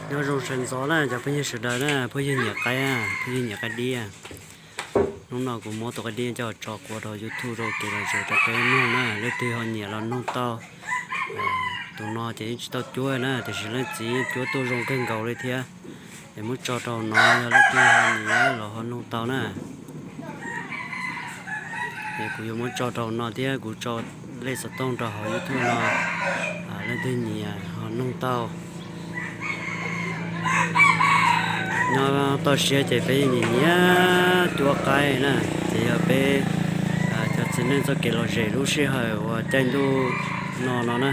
Nyob zoo sawv ntxov na cov phooj ywg sawv daws na, phooj ywg nyiam qaib, phooj ywg nyiam qaib dib. Hnub no kuv muab tus qaib dib coj tso quaj rau YouTube rau kev lom zem rau peb mloog na. Leej twg ho nyiam los noog tau. Tus no ces yeej tsis tau cuab na, tiam sis leej txiv cuab tuaj zoo kawg nkaus li thiab. Es muab tso rau no, yog leej twg ho nyiam los ho noog tau na. Es kuv yuav muab tso rau no thiab kuv tso lej xov tooj rau hauv YouTube no, leej twg nyiam ho noog tau. Nyob toj siab ces peb nyiam nyiam cuab qaib na, ces yog peb cov txiv neej txoj kev lom zem lub sij hawm uas caij ntuj no no na,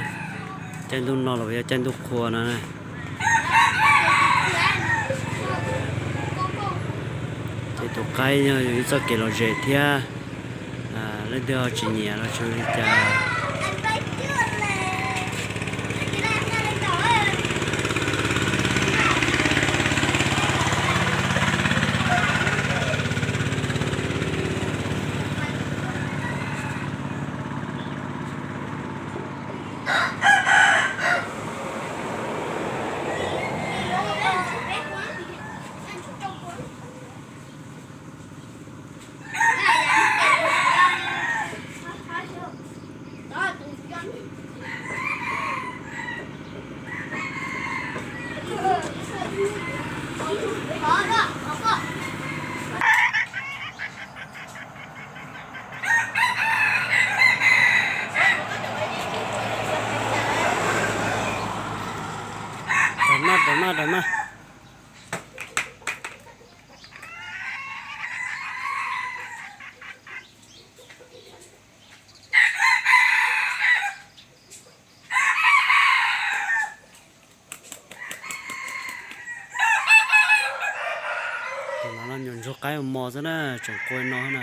caij ntuj no los yog caij ntuj qhua no na. Ces tus qaib yog yus ib txoj kev lom zem thiab. Leej twg ho tsis nyiam los tsis ua li cas. Raws maj, raws maj, raws maj. Tus no nyuam ntsuag qaib mos mos xwb na, tseem quaj no na.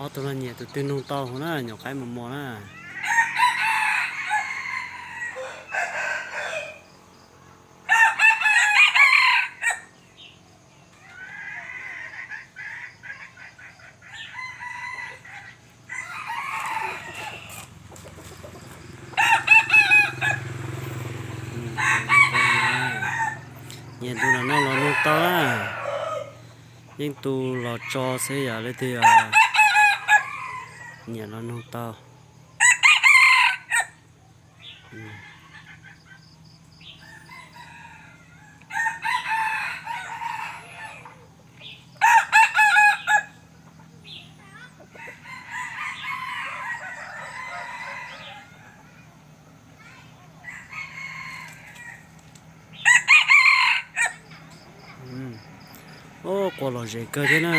Ob tug no nyiam tus twg noog tau hauv na, nyuam qaib mos mos na. Nyiam tus no los noog tau na. Yeej tus los tso xwb, yog leej twg nyiam los noog tau. Ub, quaj lom zem kawg thiab na.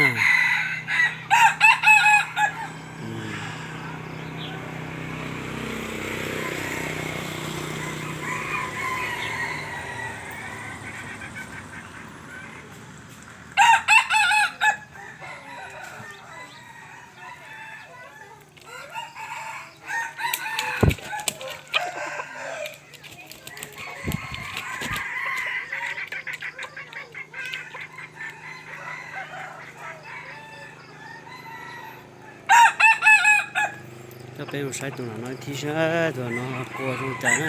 Coj peb mus saib tus no ib thib seb tus no quaj zoo cas na.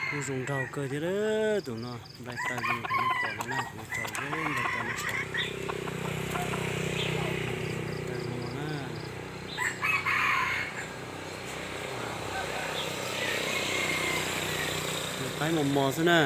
Kuj zoo nraug kawg thiab tus no, nplai taw zoo li kuv pom no na, kuv tso nplai taw no saib. Nplai taw zoo no na. Qaib mos mos xwb na.